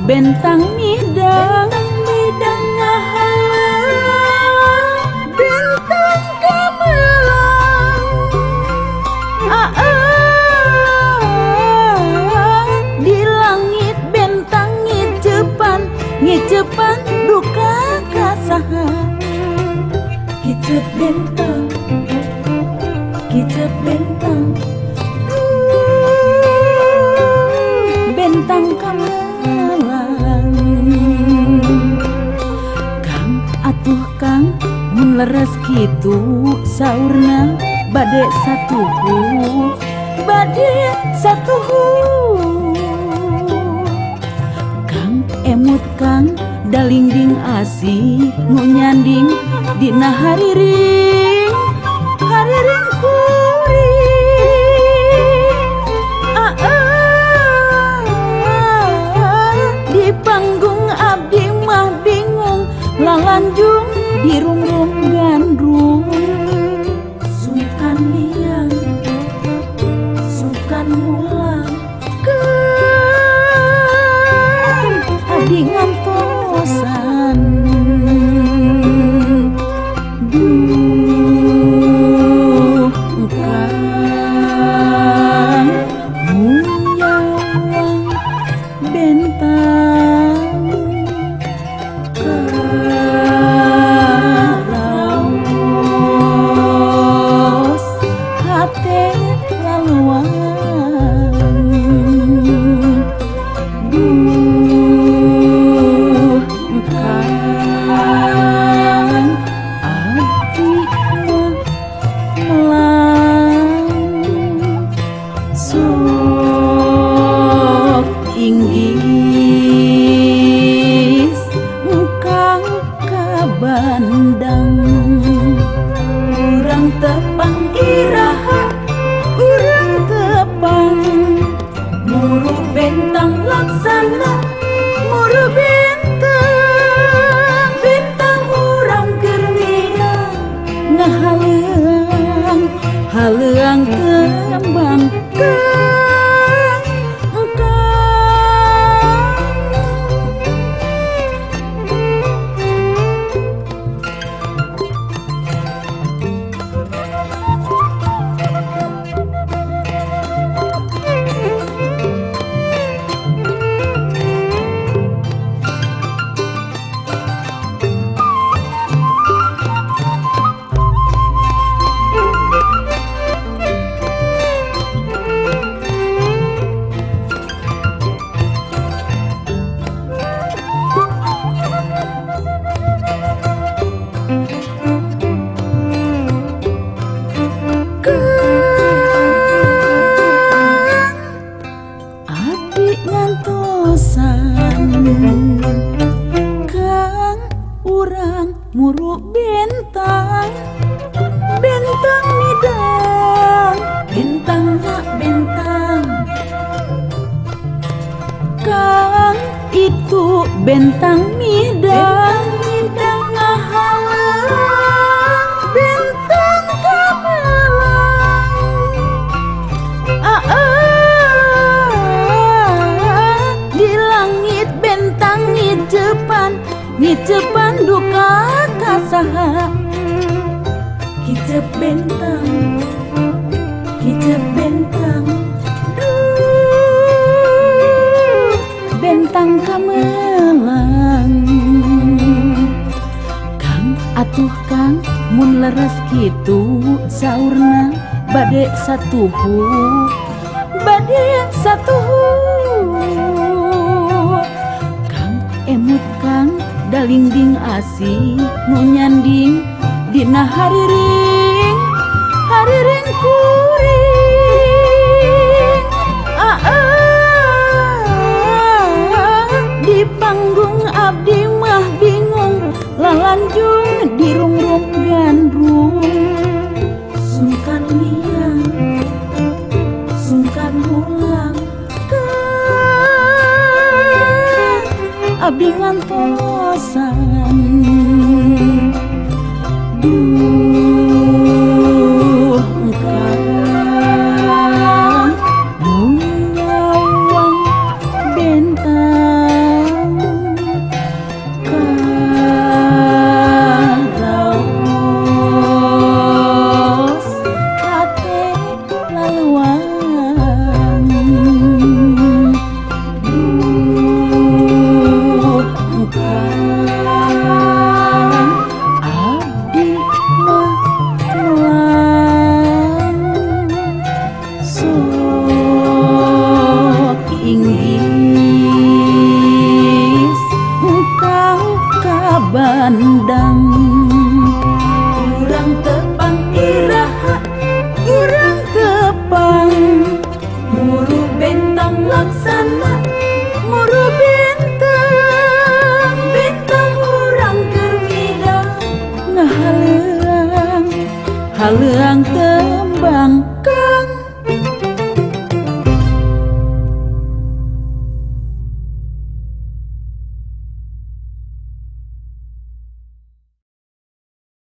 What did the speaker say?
Bentang midang, midang ngahalang, bentang kamelang. Ah, ah, di langit bentang ngicepan, ngicepan duka kasaha. Kicep bentang, kicep bentang, bentang kamelang. Kang atuh Kang, mun leres kitu saurna bade satuhu, bade satuhu. Kang emut Kang, dalingding asih nu nyanding dina hariring, hariring kuring. Ah, ah, di panggung abdi mah bingung, lalanjung dirumrum gandrung. Sungkan miang, sungkan mulang, Kang abdi ngantosan. Duh Kang, mun nyawang bentang karaos hate laluang. Duh Kang, abdi mah melang sok inggis Kang ka Bandang. Urang tepang iraha, urang tepang muru bentang laksana, muru bentang, bentang urang keur midang ngahaleuang, haleuang kembang Kang, Kang. Kang abdi ngantosan. Kang urang muru bentang, bentang midang, bentang mak bentang. Kang itu bentang midang, midang ngahalang, bentang kamelang. Ah, ah, di langit bentang ngicepan, ngicepan duka kasaha. Kicep bentang, kicep bentang, duh bentang kamelang. Kang atuh Kang, mun leres kitu saurna bade satuhu, bade satuhu. Kang emut Kang, dalingding asih nu nyanding dina hariring, hariring kuring. Ah, ah, di panggung abdi mah bingung, lalanjung dirumrum gandrung. Sungkan miang, sungkan mulang, Kang abdi ngantosan. Duh Kang. Haleuang tembang.